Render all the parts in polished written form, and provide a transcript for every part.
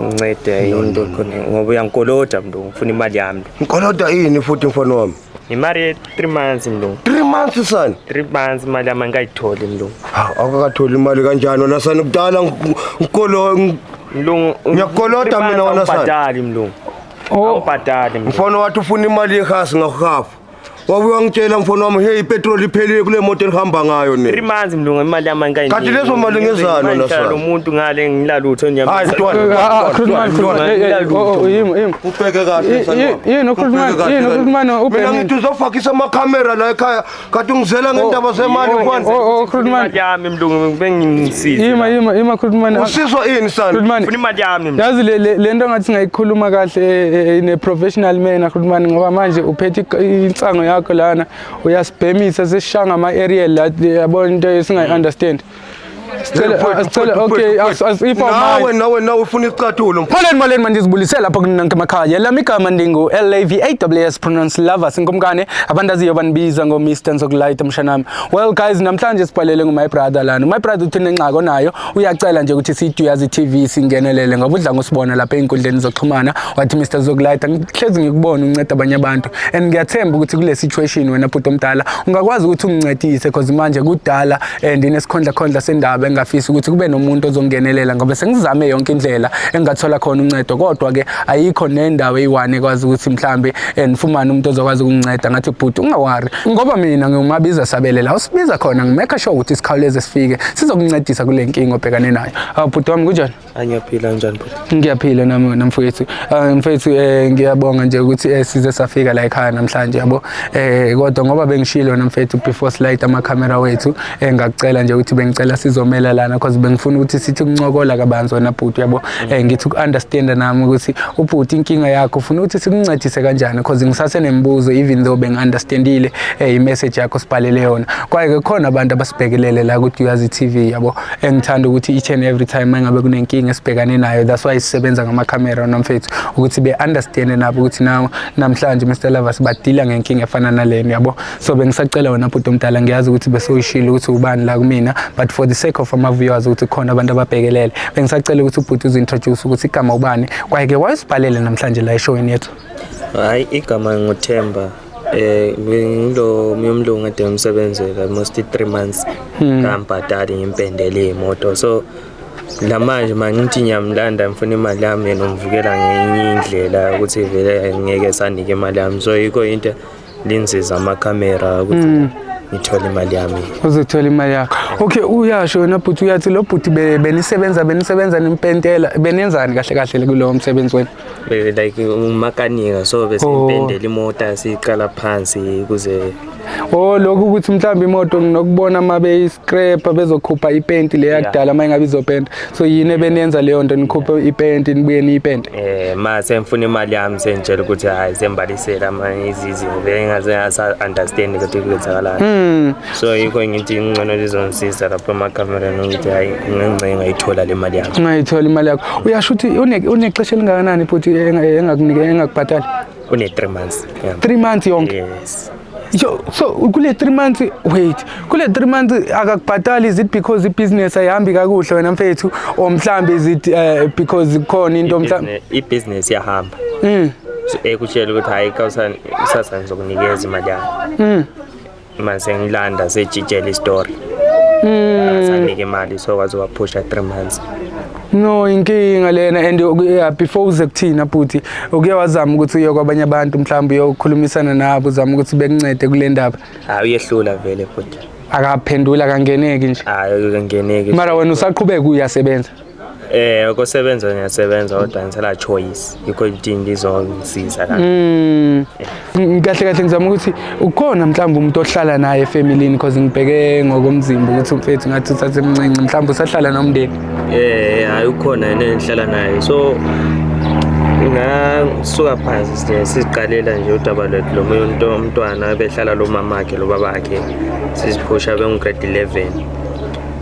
Ngincede into khona ngoba uyankoloda mlungu, ngifuna imali yami. Ngikoloda ini futhi, mfana wami? Imali ye-3 months, mlungu. 3 months, son? 3 months, imali yami angikayitholi, mlungu. Ha, awukakatholi imali kanjani wena, sani? Kudala ngikolo Mlungu. Ngiyakukoloda mina wena, son. Awubhadali, mlungu. Oh. Awubhadali, mlungu. Mfana, wathi ufuna imali yehasi, ngakuhafa. Wabuye wangitshela, mfana wami, hey, ipetroli iphelile kule moto elihamba ngayo 3 ne. months, mlungu, imali yami angikayiniki. Kanti lezo mali ngezani wena, son? Lo muntu ngale ngilalutho. Hayi, mntwana. Ah, ah, Grootman, Grootman. Hey, hey, oh, oh, yimi, yimi. Ubheke kahle, son wami. Yini, uGrootman, Ubheke kahle, yini, son. uGrootman, Mina ubhemile. ngithi uzofakisa amakhamera la ekhaya, kanti ungizela ngendaba zemali, mfana. Oh, oh, Grootman. Imali yami, mlungu, bengingisiza. Yima, yima, yima, Grootman. Usizwa ini, son? Grootman. Ngifuna imali yami, mlungu. Yazi le nto ngathi singayikhuluma kahle in a professional manner, Grootman, ngoba manje uphethe insango yakho lana, uyasibhemisa, sesishanga ama-aerial la, yabona, into esingayi-understand. Sicela, sicela, okay, as if Nawe, nawe, nawe ufuna isicathulo. Molweni, molweni, mandizibulise lapho kunonke emakhaya. Lami igama ndingu Lavaws, pronounce Lovers Nkomkane. Abantu aziyo banibiza ngo Mr Nzokulight, mshanami. Well guys, namhlanje sibhalele ngu my brother lana. My brother uthi nengxaki onayo, uyacela nje ukuthi siyiDuyazi TV singenelele ngoba udla ngosibona lapha ey'nkundleni zokuxhumana. Wathi, "Mr Zokulight, ngihlezi ngikubona unceda abanye abantu and ngiyathemba ukuthi kule situation wena bhuti omdala ungakwazi ukuthi ungincedise, because manje kudala and inesikhondlakhondla sendaba engafisi ukuthi kube nomuntu ozongenelela, ngoba sengizame yonke indlela engingathola khona uncedo, kodwa-ke ayikho nendawo eyi-one ekwazi ukuthi mhlambe ngifumane umuntu ozokwazi ukunginceda." Ngathi, "Bhuti, unga-worry, ngoba mina ngiwumabiza sabele, la usibiza khona ngi-make sure ukuthi sikhawuleze sifike sizokuncedisa kule nkinga obhekane nayo." Awu bhuti wami, kunjani? Angiyaphila, njani bhuti? Ngiyaphila nami namfowethu. Ah, mfowethu, ngiyabonga nje ukuthi size safika la ekhaya namhlanje, yabo. Kodwa ngoba bengishilo namfethu before slide ama-camera wethu, ngakucela nje ukuthi bengicela sizomela lana because bengifuna ukuthi sithi kuncokola kabanzi wena bhuti, yabo. Ngithi uku-understand nami ukuthi ubhuti inkinga yakho ufuna ukuthi sikuncedise kanjani, because ngisasenemibuzo even though bengi-understandile i-message yakho sibhalele yona. Kwaye ke khona abantu abasibhekelele la ku-Duyazi TV, yabo, engithanda ukuthi each and every time mangabe kunenkinga esibhekane nayo, that's why sisebenza ngamakhamera nomfethu, ukuthi be-understande nabo ukuthi now namhlanje Mr Lovers badila ngenkinga efana nalena, yabo. So bengisacela wena bhuti omdala, ngiyazi ukuthi besoyishilo ukuthi ubani la kumina, but for the sake of ama-viewers ukuthi khona abantu ababhekelele, bengisacela ukuthi ubhuti uzi-introduce ukuthi igama ubani, kwaye-ke wayesibhalele namhlanje la eshowini yethu. Hayi, igama nguThemba. Ngilo umlungu ade ngimsebenzela almost 3 months kambhadali, ngimpendele imoto. So lamanje mangithi ngiyamlanda, ngifuna imali yami, yena ungivukela ngenye indlela ukuthi vele ngeke sanike imali yami. So yikho into linziza amakhamera ukuthi ngithole imali yami. Uzothola imali yakho. Okay, uyasho wena bhuti, uyathi lo bhuti benisebenza nimpentela, benenzani kahle kahle kulowo msebenzi wena? Like umakanika, so bese impendela imota, siqala phansi kuze Oh, lokhu ukuthi mhlawumbe imoto nginokubona uma beyi-scraper bezokhupha ipenti le yakudala uma ingabe izopenta. So yini ebenenza leyo nto, nikhuphe ipenti, nibuye niyipente? Ma sengifuna imali yami, sengitshela ukuthi hayi, sembalisela manje izinto bengaze ngasa understand ukuthi kwenzakalani. So yikho ngithi ngcono lizongisiza lapho emakhamereni ukuthi hayi, ngingce ngayithola le mali yami. Ungayithola imali yakho. Uyasho ukuthi unexesha elingakanani futhi engakunike, engakubhadali? Une 3 months, yeah. 3 months yonke? Yes. Yo, so kule 3 months, wait, kule 3 months akakubhadali, is it because ibhizinesi ayihambi kakuhle wena mfethu, or mhlambe is it because khona into mhlambe? Ibhizinesi iyahamba. So, ekutshela ukuthi hayi, kusasa ngizokunikeza imali yami. Mase ngilanda, sejijela isitori. Akasanike imali, so waze waphusha 3 months. No, inkinga lena. And yeah, before uze kuthina bhuti, uke wazama ukuthi uye kwabanye abantu, mhlawumbe uyokhulumisana nabo, uzama ukuthi bekuncede kule ndaba? Hayi, uyehlula vele futhi. Akaphendula, akangeneki nje? Hayi, akangeneki. Mara wena usaqhubeka uyasebenza? Ukusebenza ngiyasebenza, kodwa ngisela choice, yikho into ngizongisiza la. Kahle kahle ngizama ukuthi ukhona mhlawumbe umuntu ohlala naye efamilini, because ngibheke ngokomzimba ukuthi umfethu ngathi usasemncinci, mhlawumbe usahlala nomndeni? Hayi, ukhona yena engihlala naye. So ngasuka phansi nje, siziqalela nje udaba lwethu lo muntu, umntwana behlala lo mamakhe lo babakhe, siziphusha bengu-grade 11,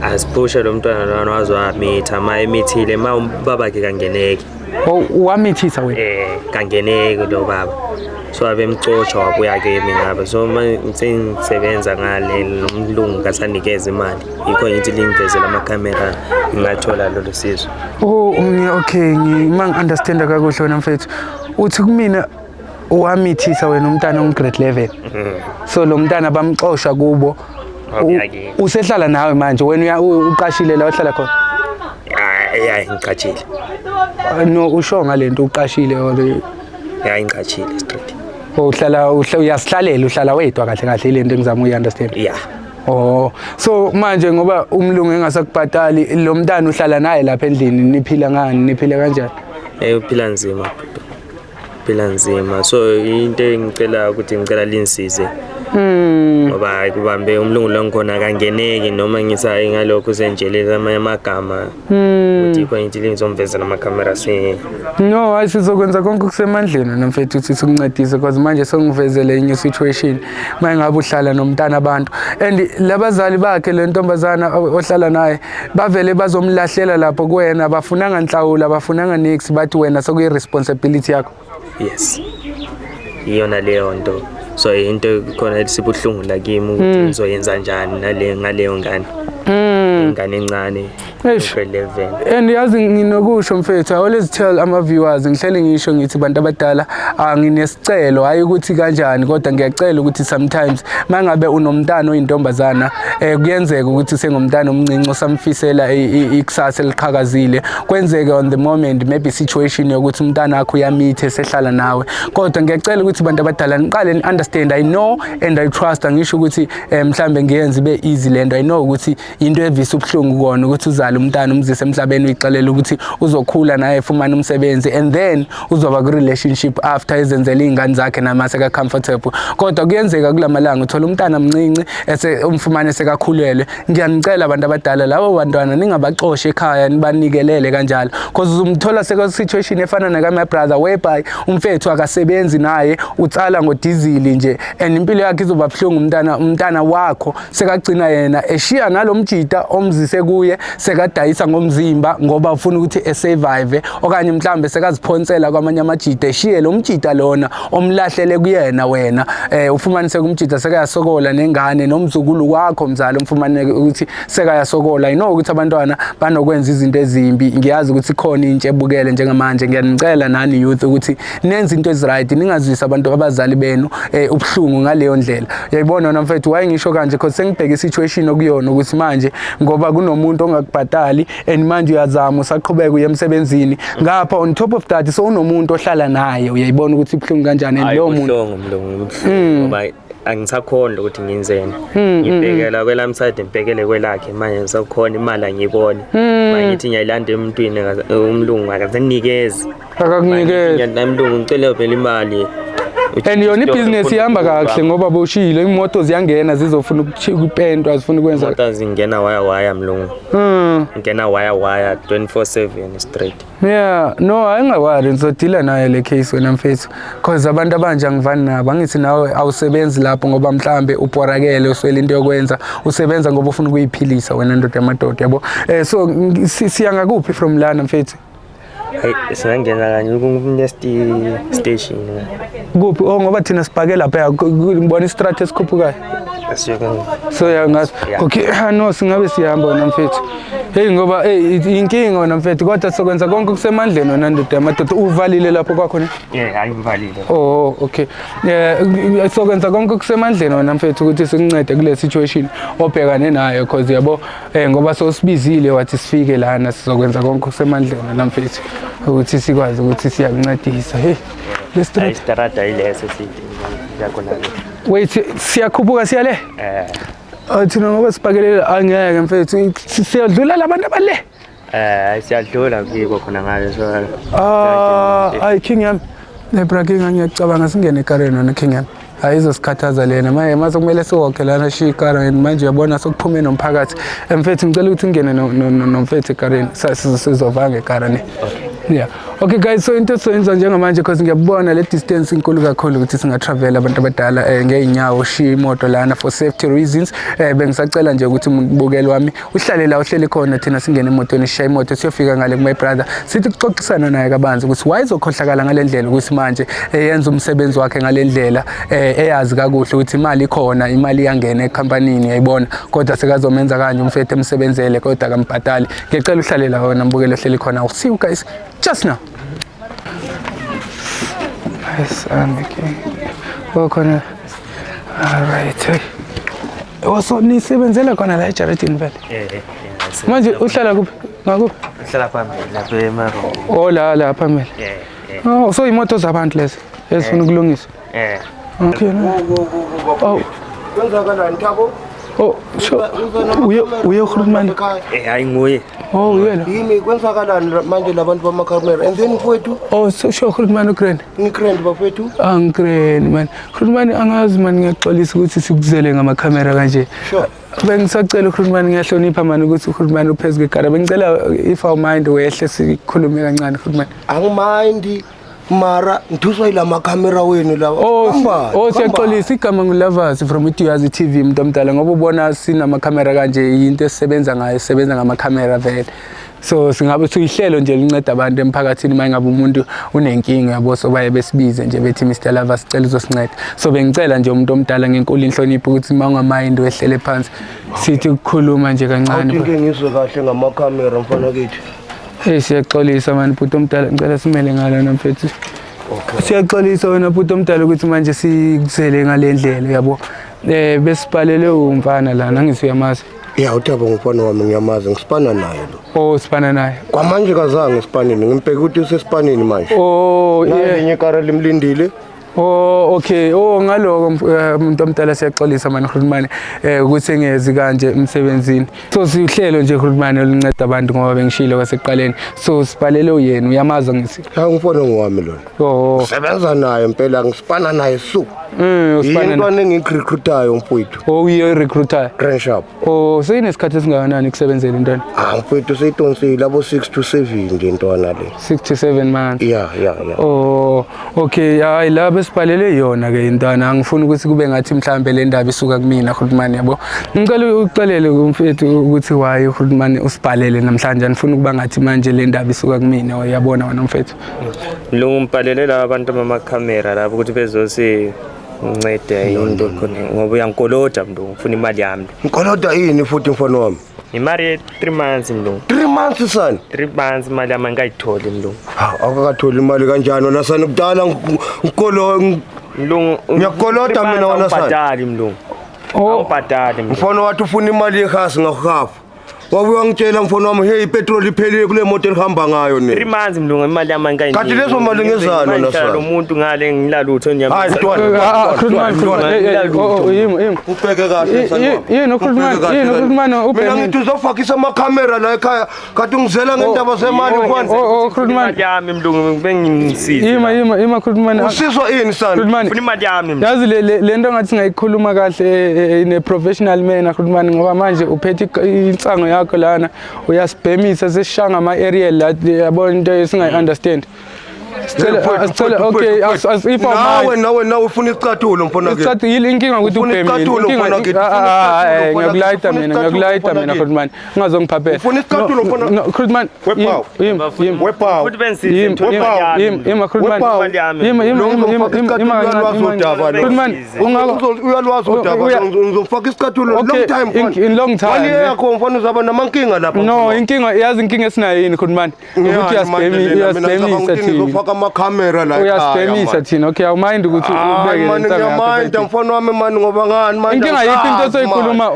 asiphushe lo mntwana lwana waze wamitha. Ma emithile, ma ubabakhe kangeneki. Oh, wamithisa wena? Kangeneki lo baba. So abemxosha wabuya kimi ngapha. So sengisebenza ngale nomlungu kasanikeza imali, yikho ngithi lingivezele amakhamera ngingathola lolu sizo. Oh, okay, uma ngi-understanda kakuhle wena mfethu, uthi kumina wamithisa wena umntana ongu-grade 11. So lo mntana bamxosha kubo. Wabuya kimi. Usehlala nawe manje wena, uqashile la ohlala khona? Hayi, ngiqashile. No, usho ngalento uqashile or? Hayi, ngiqashile straight. Uhlala uyasihlalela, uhlala wedwa kahle kahle, ile nto engizama uyi-understand. Yeah. Oh, so manje ngoba umlungu engasakubhatali, lo mntana uhlala naye lapha endlini, niphila ngani, niphila kanjani? Uphila nzima, uphila nzima. So into engicela ukuthi ngicela linsize ngoba hayi, kubambe umlungu lo ngikhona akangeneki noma ngisayi ngalokho sentshelele amanye amagama ukuthi yikho ngithi lingizomvezela amakhamera se. No, hayi, sizokwenza konke okusemandleni wena mfethu ukuthi sikuncedise, because manje sengivezele enye situation uma ngabe uhlala nomntana abantu and labazali bakhe le ntombazana ohlala naye bavele bazomlahlela lapho kuwena, bafunanga nhlawulo, bafunanga nix, bathi wena sekuyi-responsibility yakho. Yes, iyona leyo nto. So into khona esibuhlungu la kimi ukuthi ngizoyenza njani nale ngaleyo ngane, ingane encane. Eish. Grade 11. And yazi nginokusho mfethu, I always tell ama-viewers, ngihlele ngisho ngithi bantu abadala, nginesicelo, hayi ukuthi kanjani, kodwa ngiyacela ukuthi sometimes mangabe unomntana oyintombazana, kuyenzeka ukuthi sengumntana omncinci osamfisela ikusasa eliqhakazile, kwenzeke on the moment maybe situation yokuthi umntana wakho uyamithe sehlala nawe, kodwa ngiyacela ukuthi bantu abadala niqale ni-understand. I know and I trust, angisho ukuthi mhlambe ngiyenze ibe easy lento. I know ukuthi into evisa ubuhlungu kona ukuthi uzale umntana, umzise emhlabeni, uyixelele ukuthi uzokhula naye efumana umsebenzi and then uzoba ku-relationship after ezenzele iy'ngane zakhe nama seka-comfortable, kodwa kuyenzeka kulamalanga uthola umntana mncinci ese umfumane sekakhulelwe. Ngiyanicela abantu abadala, labo bantwana ningabaxoshi ekhaya, nibanikelele kanjalo, cause uzumthola seka-situation efana naka-my brother, whereby umfethu akasebenzi naye, utsala ngodizili nje and impilo yakhe izoba buhlungu. Umntana wakho sekagcina yena eshiya nalo mjita omzise kuye, sekadayisa ngomzimba ngoba ufuna ukuthi esurvive, okanye mhlambe sekaziphonsela kwamanye amajita, eshiye lo mjita lona omlahlele kuyena wena. Ufumanise kumjita sekayasokola nengane nomzukulu wakho mzali, umfumane ukuthi sekayasokola. I know ukuthi abantwana banokwenza izinto ezimbi, ngiyazi ukuthi khona intsha ebukele njengamanje. Ngiyanicela nani youth ukuthi nenze into ezi-right, ningazwisi abantu abazali benu ubuhlungu ngaleyo ndlela. Uyayibona wena mfethu, why ngisho kanje? Because sengibheke i-situation okuyona ukuthi manje ngoba kunomuntu ongakubhatali and manje uyazama, usaqhubeka uye emsebenzini ngapha, on top of that so unomuntu ohlala naye, uyayibona ukuthi ibuhlungu kanjani and Hayi, lowo muntu buhlungu mlungu, buhlungu ngoba angisakhoni ukuthi ngiyenzeni. Ngibhekela kwelami side, ngibhekele kwelakhe, manje ngisakhona imali angiyiboni. Manje ngithi ngiyayilanda emntwini, umlungu akasenikezi. Akakunikezi. Mlungu, ngicela phela imali. And yona ibhizinesi ihamba kahle ngoba boshilo imoto ziyangena zizofuna ukupentwa, zifuna ukwenza. Imoto zingena waya waya mlungu, ngena waya waya 24/7 straight. Yeah, no, ayingaworry, ngizodila nayo le case wena mfethu. Cause abantu abanje angivani nabo. Angithi nawe awusebenzi lapho ngoba mhlambe uborakele, uswele into yokwenza. Usebenza ngoba ufuna ukuyiphilisa wena ndoda yamadoda, yabo. So siya ngakuphi from lana mfethu? Hayi, singangena kanye ku-next station. Kuphi? Oh, ngoba thina sibhake lapha, ngibona istrata esikhuphukayo. Asiyoke. So ya ngazi. Yeah. Okay, ah, no, singabe sihamba wena mfethu. Hey, ngoba hey inkinga wena mfethu, kodwa sokwenza konke kusemandleni wena ndoda yamadoda. Uvalile lapho kwakho ne? Yeah, hayi, ngivalile. Oh, okay. Sokwenza konke kusemandleni wena mfethu ukuthi sikuncede kule situation obhekane nayo, cause yabo ngoba sosibizile wathi sifike lana, sizokwenza konke kusemandleni wena mfethu ukuthi sikwazi ukuthi siyakuncedisa. Hey, le Hayi, street. Istrata ileso side yakhona le. Wait, siyakhuphuka siya le? Eh. Oh, thina ngoba sipakelele angeke mfethu, siyadlula labantu abale. Siyadlula kiko khona ngale, so Ah, ayi king yami. Le bra king, ngiyacabanga singene ekareni wena king yami. Ayizosikhathaza lena manje, mase kumele siwokhe lana shiya ikara and manje uyabona sokuphume nomphakathi. Mfethu, ngicela ukuthi ngene nomfethu ekareni. Sizovanga ekara ne. Okay. Yeah. Okay guys, so into esizoyenza njengamanje, because ngiyabona le distance inkulu kakhulu ukuthi singatravel abantu abadala ngey'nyawo, shiya imoto lana for safety reasons. Bengisacela nje ukuthi umbukeli wami uhlale la uhleli khona, thina singene emotweni, sishaye imoto siyofika ngale ku-my brother, sithi kuxoxisana naye kabanzi ukuthi why izokhohlakala ngale ndlela, ukuthi manje yenza umsebenzi wakhe ngale ndlela, eyazi kakuhle ukuthi imali ikhona, imali iyangena ekhampanini, yayibona, kodwa sekazomenza kanje umfethu, emsebenzele kodwa akambhadali. Ngiyacela uhlale la wena mbukeli ohleli khona. I'll see you guys just now. Yes, okay. Oh, khona. All right. Oh, so nisebenzela khona la ejaridini vele? Eh. Manje uhlala kuphi? Ngakuphi? Uhlala phambili lapha emaroom. Oh, la la phambili. Eh. Oh, so imoto zabantu lezi ezifuna ukulungiswa. Eh. Okay. No. Oh, Kwenzakalani, Thabo? oh, sure. Uye uhulumeni. Eh, hayi nguye. Oh, uye lo. Yimi, kwenzakalani manje labantu bamakhamera? And then mfowethu, Oh, so sure, uhulumeni ugrand. ngigrand bafowethu. Angigrand man. Uhulumeni, angazi man, ngiyaxolisa ukuthi sikuzele ngamakhamera kanje. Sure. Bengisacela uhulumeni, ngiyahlonipha mani ukuthi uhulumeni uphezu kwegara. Bengicela if awu mind wehle sikhulume kancane, uhulumeni. Angimind, mara ngithuswa yila makhamera wenu lawa. Oh, Hambani, oh, siyaxolisa, igama nguLavas from iDuyazi TV, umuntu omdala, ngoba ubona sinamakhamera kanje, into esisebenza ngayo, sisebenza ngamakhamera vele. So singabe siyihlelo nje linceda abantu emphakathini uma ngabe umuntu unenkinga, yabo, so baye besibize nje bethi Mr Lavas, sicela uzosinceda. So bengicela nje umuntu omdala ngenkulu inhlonipho ukuthi uma ungamind wehlele phansi sithi ukukhuluma nje kancane. Awuthi into ngizwe kahle ngamakhamera, mfana kithi. Hey, siyaxolisa mani bhuti omdala, ngicela simele ngalo mfethu. Siyaxolisa wena bhuti omdala ukuthi manje sikuzele ngale ndlela, yabo. Besibhalele umfana lana, ngithi uyamazi. Ya, uThabo ngumfana wami, ngiyamazi, ngisipana naye lo. Oh, sifana naye. Kwamanje kazange esipanini, ngimbheke ukuthi usesipanini manje. Oh, yeah. Nalinye ikara limlindile. Oh, okay. Oh, ngaloko umuntu omdala, siyaxolisa mani Khulumane ukuthi engezi kanje emsebenzini. So sihlelo nje Khulumane olunceda abantu, ngoba bengishilo kwasekuqaleni. So sibhalele uyena, uyamazi ngithi. Ya, umfana ngowami lona. Oh, Sebenza naye impela, ngisipana naye su. Usifana naye. Yintwana engiyirecruitayo mfowethu. Oh, uye recruiter. Grand sharp. Oh, seyinesikhathi esingakanani kusebenzela intwana? Ah, mfowethu, seyidonsile abo 6 to 7 nje intwana le. 6 to 7 months. Ya. Oh, okay, hayi la besibhalele yona ke intwana. Angifuni ukuthi kube ngathi mhlambe le ndaba isuka kumina Khulumani, yabo. Ngicela uxelele kumfethu ukuthi why Khulumani usibhalele namhlanje. Angifuni ukuba ngathi manje le ndaba isuka kumina, uyabona wena mfethu. Mlungu, ngibhalele laba abantu bamakhamera laba ukuthi bezosinceda into khona, ngoba uyangikolota mlungu, ngifuna imali yami. Ngikoloda ini futhi, mfana wami? Imali ye-3 months, mlungu. 3 months, son. 3 months, imali yami angikayitholi, mlungu. Ha, akakatholi imali kanjani wena sani? Kudala ngikolo Mlungu, Ngiyakukolota mina wena, son. Awubhadali, mlungu. Oh. Awubhadali, mlungu. Mfana wathi ufuna imali yehasi ngakuhafu. Wabuya wangitshela mfana wami, hey, ipetroli iphelile kule moto elihamba ngayo 3 ne. months, mlungu, imali yami angikayiniki. Kanti lezo mali ngezani wena, son? Lo muntu ngale ngilalutho. Hayi, mntwana. Ah, Khulumani, Khulumani. Hey, oh, oh, yimi, yimi. Ubheke kahle, son wami. Yini ukhulumani? Ubheke kahle, Yini son. ukhulumani? Mina Ubhemile. ngithi uzofakisa amakhamera la ekhaya, kanti ungizela ngendaba zemali, mfana. Oh, oh, Khulumani. Imali yami, mlungu, bengimsize. Yima, yima, yima Khulumani. Usizwa ini, son? Khulumani. Ngifuna imali yami, mlungu. Yazi le nto ngathi singayikhuluma kahle in a professional manner, Khulumani, ngoba manje uphethe insango yakho lana, uyasibhemisa, sesishanga ama-aerial la, yabona, into esingayi-understand. Sicela, sicela, okay, as if Nawe, nawe, nawe ufuna isicathulo, mfana kithi. Isicathu yini? Inkinga ukuthi Ufuna ubhemile. isicathulo, mfana kithi. Ah, Ufuna ah, ah, isicathulo, mfana ngiyakulayita kithi. mina, Ufuna ngiyakulayita isicathulo, mina mfana Khulumani, ungazongiphaphela. Ufuna isicathulo, mfana? No, Khulumani. Wepawu. Yima, yima. Wepawu. Futhi bengisize, Yima, ngithole yima, imali yami. yima, yima Khulumani. Wepawu. Imali yami. Yima, yima, Lo yima, yima, uzofaka yima, isicathulo, yima, uyalwazi yima, udaba lo. Khulumani, Uyalwazi udaba, ngizofaka isicathulo long Okay, time, mfana. in long time, One year eh. yakho, mfana, uzaba namankinga lapha. No, inkinga, yazi inkinga esinayo yini, Khulumani? Ukuthi uyasibhemisa thina. Ngizofaka amakhamera la ekhaya. Uyasibhemisa thina. Okay, awumind ukuthi Hayi ubeke mani, le nsangu yakho ngiyamind phethe. mfana wami mani, ngoba ngani manje? Inkinga yikho into Angisazi, osoyikhuluma,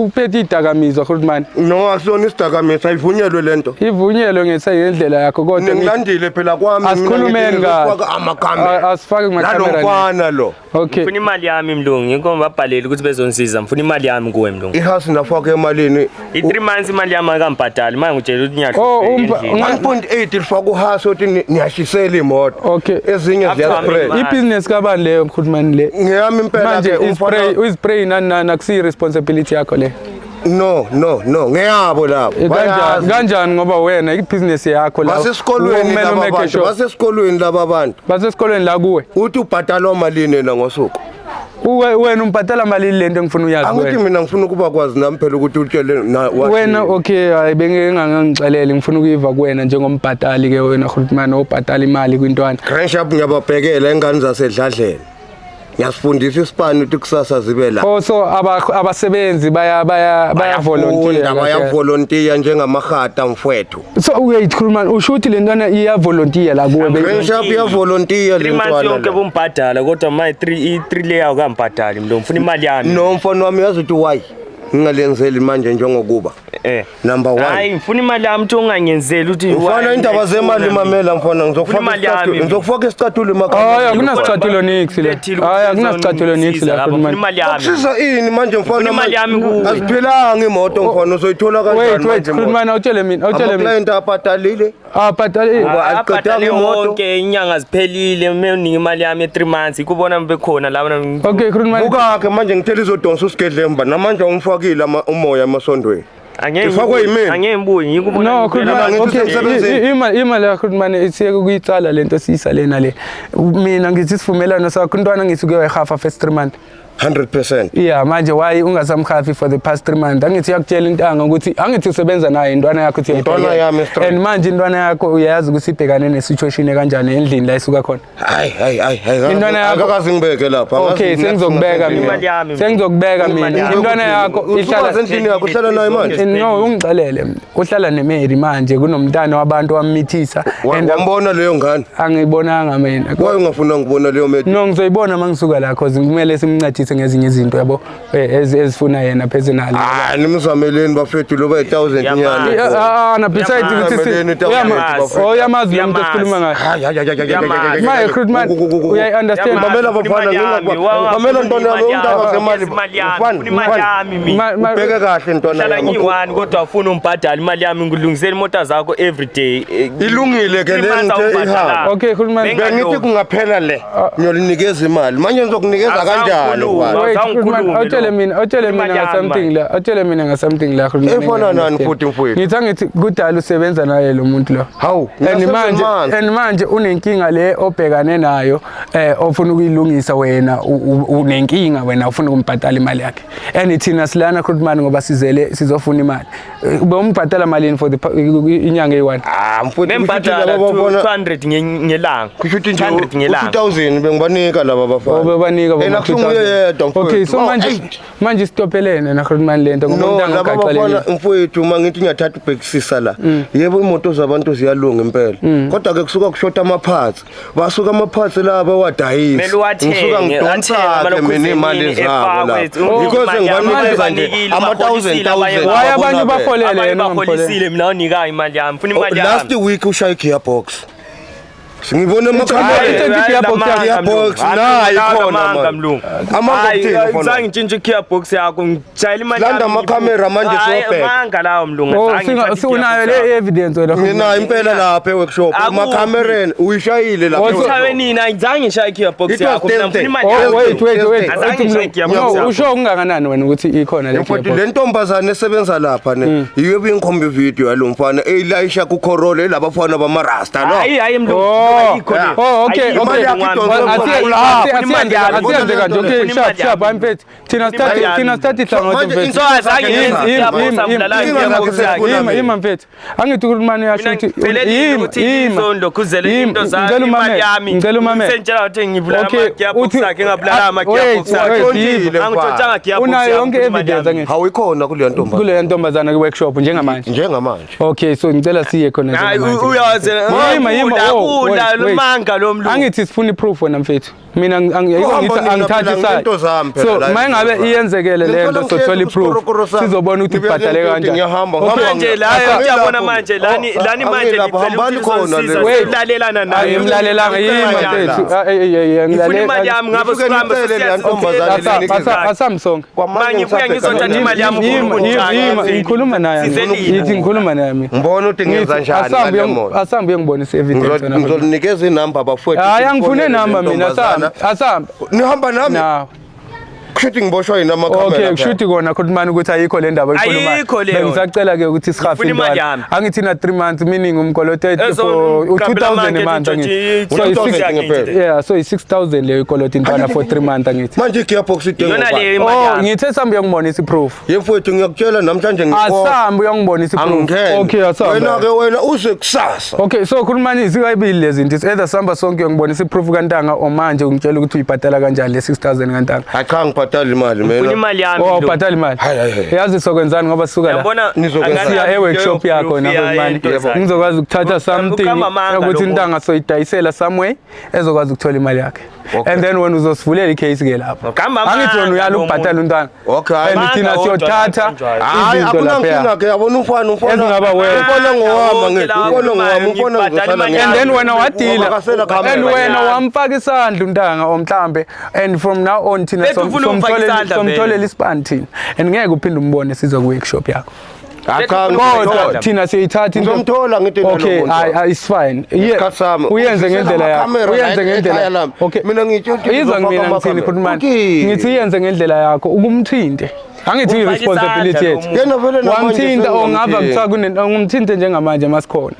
uphethe idakamizwa, Khulumani. mani. No, asiyona isidakamizwa, ayivunyelwe lento. Ivunyelwe ngesayindlela yakho, kodwa Ningilandile phela kwami mina. Asikhulumeni Ngithi kahle. ngizofaka amakhamera. Asifake Nalo kumakhamera. mfana lo. Okay. Ngifuna imali yami, mlungu, yinko ngibabhalele ukuthi bezongisiza. Ngifuna imali yami kuwe, mlungu. Ihasi nafaka emalini. I-3 months imali yami akangibhadali, manje ngitshela ukuthi Oh, ngiyahlupha endlini. 1.8 lifaka uhasi othi niyashisela imoto. Okay. Ezinye After ziyaspread. how many Ibhizinesi kabani leyo, Khulumani, le? Ngeyami impela Manje ke umfana. ispray, uyispray nani nani, akusiyi responsibility yakho le. No, no, no, ngeyabo labo. Kanjani Bayazi. kanjani ngoba wena ibhizinesi yakho la Basesikolweni kumele laba umake bantu, sure. basesikolweni laba bantu. Basesikolweni la kuwe. Uthi ubhatalwa malini yena ngosuku? Uwe wena umbhatala malini lento engifuna uyazi Angithi wena. mina ngifuna ukuba kwazi nami phela ukuthi utshele na wathini. Wena okay, hayi bengingangixeleli, ngifuna ukuyiva kuwena njengombhatali ke wena Grootman obhatala imali kwintwana. Grand Sharp ngiyababhekela ingane zasedladleni. Ngiyasifundisa isipani ukuthi kusasa zibe la. Oh, so abasebenzi baya baya baya volunteer. Bayafunda, bayavolontiya njengamahata mfwethu. So wait Grootman, usho ukuthi le ntwana iya volunteer la kuwe? Grand Sharp iyavolontiya le 3 months ntwana. yonke La. bombhadala, kodwa manje 3 i3 leyo akambhadali mlungu, ngifuna imali yami. No mfana wami, yazi ukuthi why ngingalenzeli manje njengokuba number 1 Hayi, ngifuna imali yami, uthi ungangenzeli uthi mfana why indaba zemali ngiyayifuna mamela mfana, ngizokufaka Ngifuna imali isicathulo, yami. ngizokufaka isicathulo Hayi, emakhaya. akunasicathulo nix le. Lethile ukuthi Hayi, akunasicathulo nix la lapha, ngifuna Grootman. imali yami. Kusiza ini manje mfana? Ngifuna imali yami kuwe. Aziphelanga imoto mfana, uzoyithola kanjani Wait, wait manje imoto? Grootman, awutshele mina, awutshele mina. Ama-client abhatalile. Ah, bhatala. Uba aziqedanga Abhadale imoto. wonke, inyanga ziphelile, uninike imali yami ye-3 months, ikubona bekhona laba. Okay Grootman. Bukake manje ngithela izodonsa usigedlemba namanje awumfakile umoya emasondweni. Angeke Ifakwe yimina. Angeke ngibuye ngikubona. No, ngibuyela Grootman, ngithi okay. usemsebenzini. Imali yakho Grootman isiyeke ukuyitsala lento siyisa na le. Mina ngithi sivumelano sakho intwana ngithi uke wayihafa first 3 months. 100%. Yeah, manje why ungasamhafi for the past 3 months? Angithi uyakutshela intanga ukuthi angithi usebenza naye intwana yakho uthi Intwana uyayibhekela. yami straight. And manje intwana yakho uyayazi ukuthi ibhekane ne-situation ekanjani endlini la isuka khona. Hayi hayi hayi hayi. Intwana yakho- Akakaze ngibeke lapha. Okay, sengizokubeka Imali mina. yami. Sengizokubeka mina. Imali yami. Intwana yakho ihlala endlini yakho, uhlala nayo manje. No, ungixelele. Uhlala neMary manje, kunomntana wabantu wamithisa. And Wambona leyo ngane? Angiyibonanga mina. Why ungafuna ngibona leyo medi? No, ngizoyibona uma ngisuka la cause kumele simncedise ngezinye izinto yabo, ezifuna yena personally. Ah, nimzameleni bafethu loba i1000 Yamazi. nyana. Ah, na besides ukuthi Uyamazi. Uyamazi. Oh, uyamazi lo muntu esikhuluma ngaye. Hayi hayi hayi hayi, hayi. Maye Grootman, uyayi-understand. Mamela bafana, mamela ntwana yami, indaba zemali. Mfana, imali mfana. yami mina. Ubheke kahle ntwana Hlala yami. ngiyi-one kodwa ufuna umbhadala imali yami, ngilungisela imoto zakho every day. Ilungile ke Three le months ngithe awubhadalanga. ihamba. Okay Grootman. Bengithi kungaphela le ngiyolinikeza imali. Manje ngizokunikeza Azange kanjani ukhulume. mfana? Wait, Azange Grootman, ngikhulume awutshele lo. mina, awutshele mina Imali yami nga-something manje. la, awutshele mina nga-something la Grootman. Efana nani futhi mfowethu? Ngithi angithi kudala usebenza naye lo muntu lo. Hawu, And ngina manje seven months. and manje unenkinga le obhekane nayo, ofuna ukuyilungisa wena, unenkinga wena ufuna ukumbhadala imali yakhe. And thina silana Grootman ngoba sizele sizofuna imali. Bewumbhadala malini for the inyanga eyi-1? Ah mfowethu, kusho ukuthi Bembhadala laba bafana 200 ngelanga. kusho ukuthi nje 200 ngelanga. u2000 bengibanika laba bafana. Obebanika Yena kusunguye yedwa mfowethu. Okay, so Oh, manje eight. manje sitopelene na Grootman lento ngoba No, umntanga laba bafana ugaxelekile. mfowethu, uma ngithi ngiyathatha ubhekisisa la. Yebo, imoto zabantu ziyalunga impela. Kodwa ke kusuka kushota ama-parts. Basuka ama-parts la bawadayisa. Kumele uwathenge, Ngisuka ngidonsa athenge ke mina imali zabo la. efakwe, Because imali yami ngibanikeza nje banikile, ama-thousand baholisile abanye thousand. Why abanye Babona baholele Abanye yena ungamholeli? baholisile, mina awunikayo imali yami, ngifuna imali Last yami. week ushaye gearbox. Singibona Hayi, emakhamereni. gearbox yakho. Gearbox, nayi ikhona manje. mlungu. Amanga ukuthini mfana? Zange ntshintshe i-gearbox yakho, ngitshayela imali Landa yami. amakhamera manje Hhayi, siyobheka. amanga lawo mlungu. Oh, Zange ngithathe unayo i-gearbox le yakho. evidence wena. Nginayo impela lapha e-workshop. Akuphi? Emakhamereni uyishayile lapha. Oh, e-workshop. Uthawe nini? Ayizange ngishaye i-gearbox It was yakho. Mina ngifuna Thursday. imali Oh, yami. wait, wait, wait. Azange Uthi ngishaye mlungu- i-gearbox No, yakho. usho okungakanani wena ukuthi ikhona le Mfowethu, gearbox? le ntombazane esebenza lapha ne yiyo ebingikhomba ividiyo yalo mfana eyilayisha kuCorolla elabafana bamarasta no. Hayi, hayi mlungu. Oh. Ayikho le. Oh, okay, Ayikho okay. mlungu wami. Well, Imali yakho idonse Asiyenze kanje. Okay, Ngifuna sharp, imali sharp, yami. mfethu. Thina Ngifuna imali sithathe yami. thina sithathe ihlangothi Manje mfethu. So azange ngenze i-gearbox, angibulala i-gearbox yakhe. Ima, ima mfethu. Angithi uKhulumani uyasho Mina ukuthi ngiphelelile ima, ukuthi ima. izondokhuzele Ima, into zami, ngicela imali umamele, yami. ngicela umamele. Sengitshela ukuthi ngibulala Okay, ama-gearbox akhe, ngabulala ama-gearbox wait, akhe. wait, Ntshontshile, mfana. Angitshontshanga gearbox Unayo yami, yonke ngifuna imali evidence yami. angithi? Hawu, ikhona kuleyo ntombazane. Kuleyo ntombazana ku-workshop njengamanje. Njengamanje. Okay, so ngicela siye khona Hayi, njengamanje. uyazi Yima, yima, oh, kula wait, wait. lumanga lo mlungu. Angithi sifuna i-proof wena mfethu. Mina Uhamba ngithi nina angithathi phela side. ngento zami phela So la uma ngabe endlini. iyenzekele le Ngicela nto ngihlezi sothola i-proof. kusikorokoro sami. Sizobona ukuthi Ngibuya ibhadale nento kanjani. ngiyahamba, Okay. ngihamba Manje la Angilapho. uyabona manje lani lani manje Angilapho, nicela hambani ukuthi khona nizosiza, le. Wait. siyolalelana naye. Angimlalelanga Ngifuna yima imali yami. mfethu. Ah, eh, eh, eh, Ngifuna ngilale- imali yami ngabe Ngifike sihambe ngicele leya ntombazane Asamsonke. Kwamanje Manje ngibuya ngisabhekana ngizothatha imali yami Yima, ufuna yima, yima, ukungixaka. ngikhuluma naye. Sizelile. Yithi ngikhuluma naye mina. Ngibona ukuthi ngenza Ngithi, njani ngale moto. Asambe uyongibonisa i-evidence wena. Ngizolinikeza inamba bafowethu. Hayi, angifune Nifonele namba le mina, ntombazana. asambe. Asambe. Nihamba nami? Nawe. Kushuthi ngiboshwa yini amakhamera? Okay, kushuthi kona khulumani ukuthi ayikho le ndaba oyikhulumayo. Ayikho leyo. Bengisacela ke ukuthi sihafe Ngifuna imali intwana. yami. Angithi na 3 months meaning umkolote for u2000 a month angithi. So U2000 i-six- ngempela. Yeah, so i6000 leyo ikolota intwana for 3 months angithi. Manje i-gearbox idinga Iyona ubani? leyo imali Oh, yami. ngithe sambe uyongibonisa i-proof. Ye mfowethu ngiyakutshela namhlanje ngikho. Asambe uyongibonisa i-proof. Angingeni. Okay, asambe. Wena ke wena uze kusasa. Okay, so khulumani zikayibili lezi zinto. It's either samba sonke uyongibonisa i-proof kantanga or manje ungitshela ukuthi uyibhatala kanjani le 6000 kantanga. Hayi cha ngibhadala imali Ngifuna mina. imali yami. Oh, lo. ubhatala imali. Hayi, hayi, hayi. Yazi sokwenzani ngoba sisuka la. Yabona Nizokwenza. Siya e-workshop yakho na nakhulumani. Ngizokwazi ukuthatha something Uqamba amanga ukuthi lo intanga soyidayisela somewhere ezokwazi ukuthola imali yakhe. Okay. And then wena uzosivulela i-case ke lapho. Uqamba Angithi wena amanga uyala lo ukubhatala umntwana. Okay, hayi. And thina Amanga wodwa siyothatha la Hayi izinto akunankinga lapha. ke yabona umfana umfana. Ezingaba wena. Umfana ngowami Wonke ngithi lawa umfana ngowami umfana ngibhadala ngizosala imali And then wena wadila. Ungakasela camera. And wena wamfaka isandla untanga or mhlambe and from now on thina Bethi ufuna ukufaka isandla vele. somtholela isibani thina. And ngeke uphinde umbone siza ku workshop yakho. Hayi cha Kodwa ngizomthola. thina siyayithatha into. Ngizomthola ngithi nalo Okay, muntu. hayi hayi, it's fine. Yeah. Isikhathi sami. Uyenze ngendlela yakho. Amakhamera la Uyenze ekhaya ngendlela. lami. Okay. Mina ngitsho ukuthi Izwa ngizofaka mina ngithini amakhamera. khulumani. Okay. Ngithi iyenze ngendlela yakho ukumthinte. Angithi Ufake i-responsibility isandla yethu. lo Yena vele namanje Wamthinta or ngaba sengiyamthinta. kuthiwa kune ngumthinte njengamanje masikhona.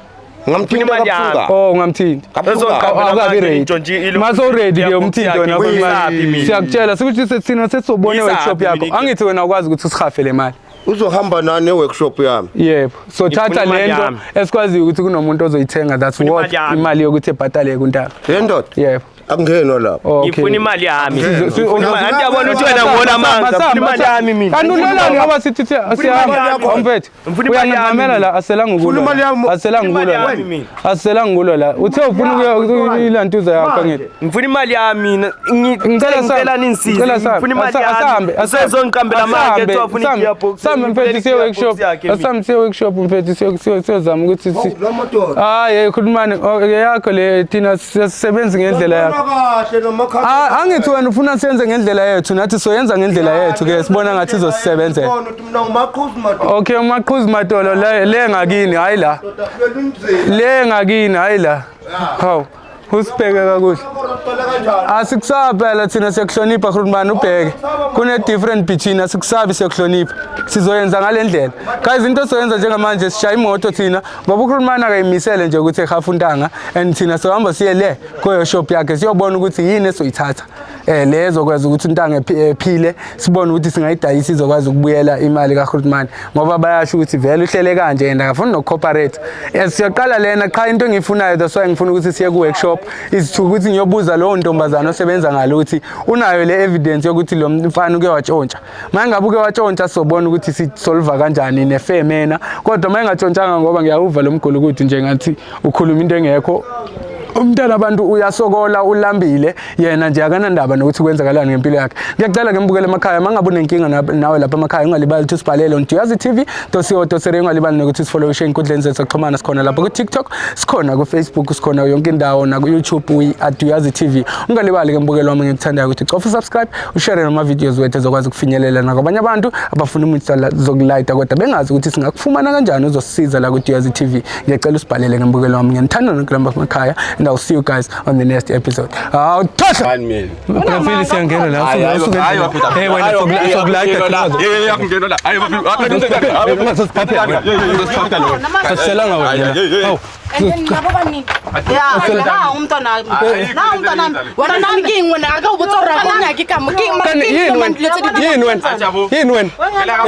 Ngamthinta Ufuna imali yami. kabuhlungu. Oh ungamthinta. Kabuhlungu. Awukabi ready. Mase uready ke umthinto wena Uyisaphi mina? Siyakutshela sikuthi thina sesizobona Uyisaphi workshop yakho. mina? Angithi wena ukwazi ukuthi usihafe le mali. Uzohamba nani e-workshop yami? Yebo. So Ngifuna thatha imali lento yami. esikwaziyo ukuthi kunomuntu ozoyithenga that's Ngifuna worth imali yami. imali yokuthi ebhadale kuntanga. Ye ndoda. Yebo. Akungenwa lapho. Okay. Ngifuna imali yami. Si- Anti yabona ukuthi wena ngona amanga. Ngifuna imali yami mina. Kanti ulelani ngoba sithi imali yakho. siyahamba mfethu. Ngifuna imali yami Uyanginqamela mina. la aselanga Ngifuna ukulwa. imali yami. Aselanga Ngifuna imali ukulwa. yami mina. Aselanga ukulwa la. Uthe ufuna ukuya ilantuza yakho angithi. Ngifuna imali yami mina. Ngicela Ngicela ningisize. Ngicela sambe. Ngifuna imali yami. Asambe. Usezongiqambela amanga ethi wafuna i-gearbox. Sambe mfethu siye workshop. Asambe siye workshop mfethu siyo siyozama ukuthi si La madoda. Hayi khulumani yakho le thina sisebenza ngendlela yakho. Kahle nomakhamera. Ah, angithi wena ufuna senze ngendlela yethu nathi soyenza ngendlela yethu ke sibona ngathi izosisebenzela. Khona ukuthi mina ngumaqhuzu madoda. Okay umaqhuzu madolo le le ngakini hayi la. Lwela umzimba. Le ngakini hayi la. Hawu usibheke kakuhle. Uqala kanjani? Asikusabi phela thina siyakuhlonipha Grootman ubheke. Kune different between asikusabi siyakuhlonipha. Sizoyenza ngale ndlela. Guys into soyenza njengamanje sishaya imoto thina ngoba uGrootman akayimisele nje ukuthi ehafu untanga and thina sohamba siye le kuyo shop yakhe siyobona ukuthi yini esoyithatha. Le ezokwazi ukuthi untanga ephile sibone ukuthi singayidayisa izokwazi ukubuyela imali kaGrootman ngoba bayasho ukuthi vele uhlele kanje and akafuni nokucooperate. Siyaqala lena qha into engiyifunayo that's why ngifuna ukuthi siye ku workshop is to ukuthi ngiyobuza lowo ntombazana osebenza ngalo ukuthi unayo le evidence yokuthi lo mfana uke watshontsha. Uma ngabe uke watshontsha sobona ukuthi sisolve kanjani nefemena kodwa uma engatshontshanga ngoba ngiyawuva lo mgulukudu nje ngathi ukhuluma into engekho umntana abantu uyasokola ulambile yena nje akanandaba nokuthi kwenzakalani ngempilo yakhe. Ngiyacela ke mbukele emakhaya uma ngabe unenkinga nawe lapha emakhaya ungalibali ukuthi usibhalele on Duyazi TV .co.za ungalibali nokuthi usifollowishe ey'nkundleni zethu zokuxhumana sikhona lapha ku-TikTok sikhona ku-Facebook sikhona yonke indawo naku-YouTube we at Duyazi TV. Ungalibali ke mbukelo wami ngikuthandayo ukuthi cofa usubscribe ushare nama-videos wethu ezokwazi ukufinyelela nakwabanye abantu abafuna umuthi zokulayita kodwa bengazi ukuthi singakufumana kanjani uzosisiza la ku-Duyazi TV. Ngiyacela usibhalele ngembukelo wami ngiyanithanda nonke lapha emakhaya and I'll see you guys on the next episode. Awu thohla. One minute. Profile siyangena la Hayi, hayi, usuke hayi, endleleni. Hey wena sokulayita Yakungena la. Hayi, asiselanga wena. Hawu. And then nabo baningi. Ya, na umntwana na umntwana wena nami ke eng wena a ka o botsa gore a ko nyake ka mo ke eng mara Kanti ke eng yini tse wena? mang dilo tse di Yini wena? Yini wena?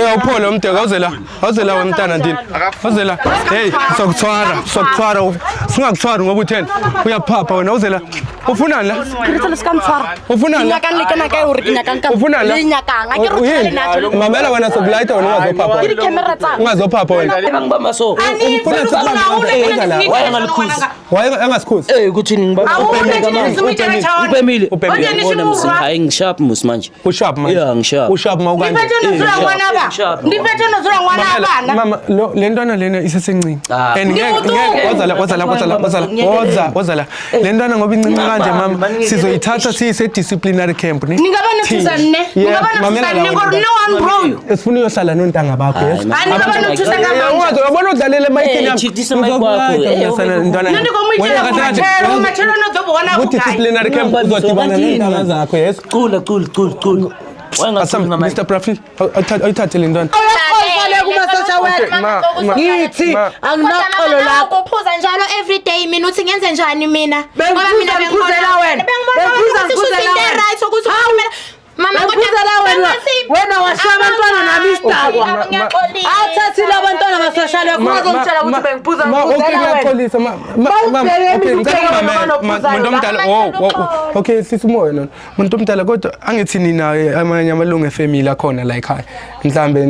Eh awuphole umdeka awuzela. Awuzela wena mntana ndini. Awuzela. Hey, sokuthwara, sokuthwara. Singakuthwari ngoba utheni? Uyaphapha wena awuzela. Ufunani la? Ke re le se ka ntshwara. Ufunani Ke la? nyakang le kena kae hore ke nyakang ka Ufunani la? le nyakang a ke re tshware Yini? natho Mamela wena sokulayita wena ungazophapha. ke wena. di-camera tsa Ungazophapha wena. Bangibamba so. Ani, Ufuna fela sibambe ufuna ngamandla, ule wenza la. phela Why angalikhuzi? Waye engasikhuzi. Eh ukuthi ngibamba. Awuna nje simutshela tshona. Upemile. Upemile. Uyabona musi, hayi ngisharp musi manje. Usharp manje. Yeah, ngisharp. Usharp mawukanje. Ndiphethe nozula ngwana ba. Sharp. Ndiphethe nozula ngwana Mamela, bana. mama lo le ntwana lena isesencinci Ah. and ngeke ngeke woza la woza la woza la woza la woza woza la le ntwana ngoba incinci kanje mama sizoyithatha siyise disciplinary camp ne Ningaba nothusa nne. Yeah, Ningaba mamela nothusa la nne wena. gore no one bro. Esifuna uyohlala nontanga bakho yes Ani ngaba nothusa Eh, ka ungaze uyabona udlalele emayikini Eh, yami chithisa mic wakho. Ngizokulayita Eh, mina sana, ntwana. Nna ndikomuyitshela Wena kahle kahle, matshelo, matshelo no ḓo vhona ku vhugai. disciplinary camp uzodibana nentanga zakho yes Cula cula cula cula. Asam Mr. Brafi, ayithathe le ntwana. Uyaqola kuma social Okay, worker. ma, ma, Ngithi ma. anginaxolo lakho. Uphuza njalo every day mina uthi ngenze njani mina? Bengiphuza ngiphuzela wena. Bengiphuza ngiphuzela wena. Right ukuthi Hawu. ukhulumela Mama Bengiphuza wena. Wena washiya abantwana nami isidakwa. Ngiyaxolisa. Athathile abantwana ba-social worker ungazongitshela ukuthi bengiphuza ma, okay, ngiphuzela wena. ngiyaxolisa ma ma ma Bawubheke okay mina ngicela ubheke ungimamele, wena ma- ophuzayo muntu la. omdala oh oh, oh okay sisi umoya lona muntu omdala kodwa angithi ninaye amanye amalungu efamily akhona la ekhaya mhlambe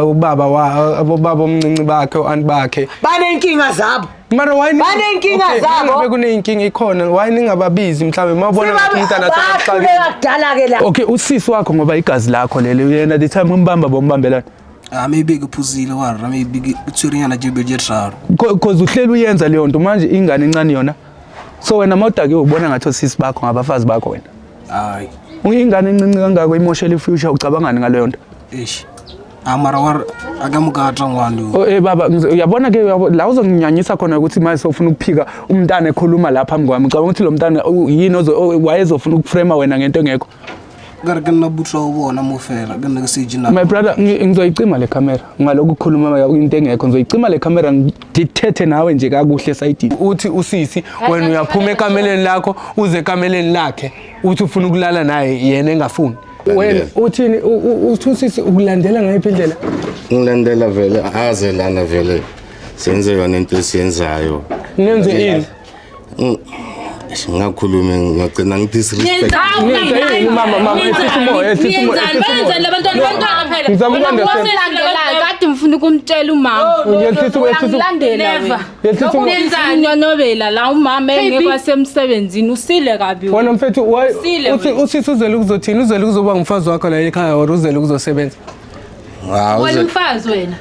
ubaba wa abobaba omncinci bakhe o-aunt bakhe Banenkinga zabo. mara why Baney'nkinga okay, zabo. mangabe kuney'nkinga ikhona why ningababizi mhlambe mawubona ngathi umntana Bahluleka kudala ke la. okay usisi wakho ngoba igazi lakho leli yena the time umbamba bombambelana Ah, maybe ke phuzile warra maybe ke tshwerenyana tše pedi tše tharo. Cause uhleli uyenza leyo nto manje ingane encane yona so wena mawudake ubona ngathi osisi bakho ngabafazi bakho wena Hayi. ingane encinci kangako imoshela i-future ucabangani ngaleyo nto Eish. Ah, mara war a ka moka tla ngwane o. Oh, eh baba uyabona ke la uzonginyanyisa khona ukuthi manje sofuna ukuphika umntana ekhuluma lapha phambi kwami ucabanga ukuthi lo mntana yini wayezofuna ukuframe wena ngento engekho Ka re ke nna butswa o bona mo fela ke nna ke setse my brother ngizoyicima le camera ngalokhu ukukhuluma into engekho ngizoyicima le camera ngithethe nawe nje kakuhle esayidini uthi usisi wena uyaphuma ekameleni lakho uze ekameleni lakhe uthi ufuna ukulala naye yena engafuni wena uthini uthi usisi ukulandela ngayiphi indlela Ngilandela vele aze lana vele senze yona into esiyenzayo. Nenze ini? Ngakhuluma ngagcina ngidisrespect. Nenze ini mama mama ehlisa umoya ehlisa umoya ehlisa umoya. Benzani labantwana bantwana phela. Ngizama uku-understand. Olandelayo kade ngifuna ukumtshela umama. Yehlisa umoya, ehlisa umoya. Never. Yehlisa umoya. Nonyonobela la umama engekho wasemsebenzini usile kabi. Wena mfethu Usile uthi wena. usisi uzele ukuzothini uzele ukuzoba ngumfazi wakho la ekhaya or uzele ukuzosebenza Wena umfazi wena.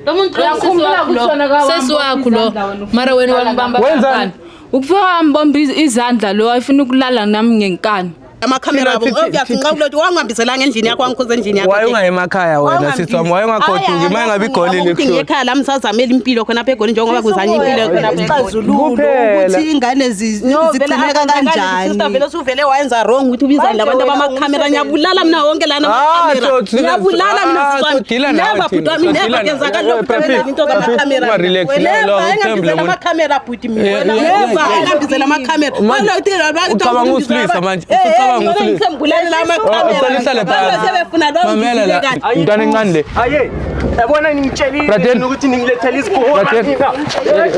Lo muntu lo Uyakhumbula sesi wakho ukuthi wena lo. kawambopha Sesi wakho lo. izandla wena ufuna Mara wena ukulala wambamba Wenzani? kampani. Ukufika wambomba izandla lo ayifuna ukulala nami ngenkani. Amakhamera abo obviously nqawulo wangihambiselanga endlini yakho wangikhuza endlini yakho. Waye ungayi emakhaya wena sisi wami waye ungagoduki uma ngabe igoli likhulu. Ekhaya lami sazamela impilo khona apha eGoli njengoba kuzanye impilo khona apha eGoli. Isixazululo Kuphela. ukuthi ingane zigcineka kanjani. Sister vele usuvele wayenza wrong ukuthi ubiza labantu abamakhamera ngiyabulala mina wonke lana Ah, amakhamera. Ngiyabulala mina ah, sisi wami. sodila nawe Never thina, bhuti wami sodila never nawe. kenzakala lokhu Brafi, kwenza into Brafi, zamakhamera. unga-relax, Never lo, uthembe engambizela lo muntu. amakhamera bhuti mina. Eh, eh, Never eh, engambizela amakhamera. Manje, Wena ucabanga usilisa manje, ucabanga usilisa. Ngimbulalela Oh, ucela uhlale phansi. Sebefuna lo Mamela la intwana encane le Aye, yabona ningitshelile Braden. mina ukuthi ningilethele isibohora Braden,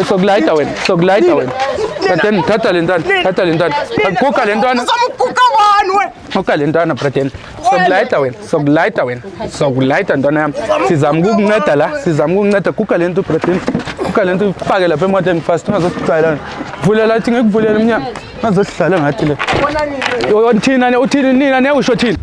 sokulayita wena sokulayita wena Braden thatha le ntwana thatha le ntwana guga le ntwana Uzomuguga bani wena? guga le ntwana Braden sokulayita wena sokulayita wena sokulayita ntwana yami sizama ukukunceda la sizama ukukunceda guga le nto Braden guga le nto ifake lapha emotweni fast ungazosijwayelana vulela athi ngikuvulela umnyango ungazosidlala ngathi le thina uthini nina niyawusho thina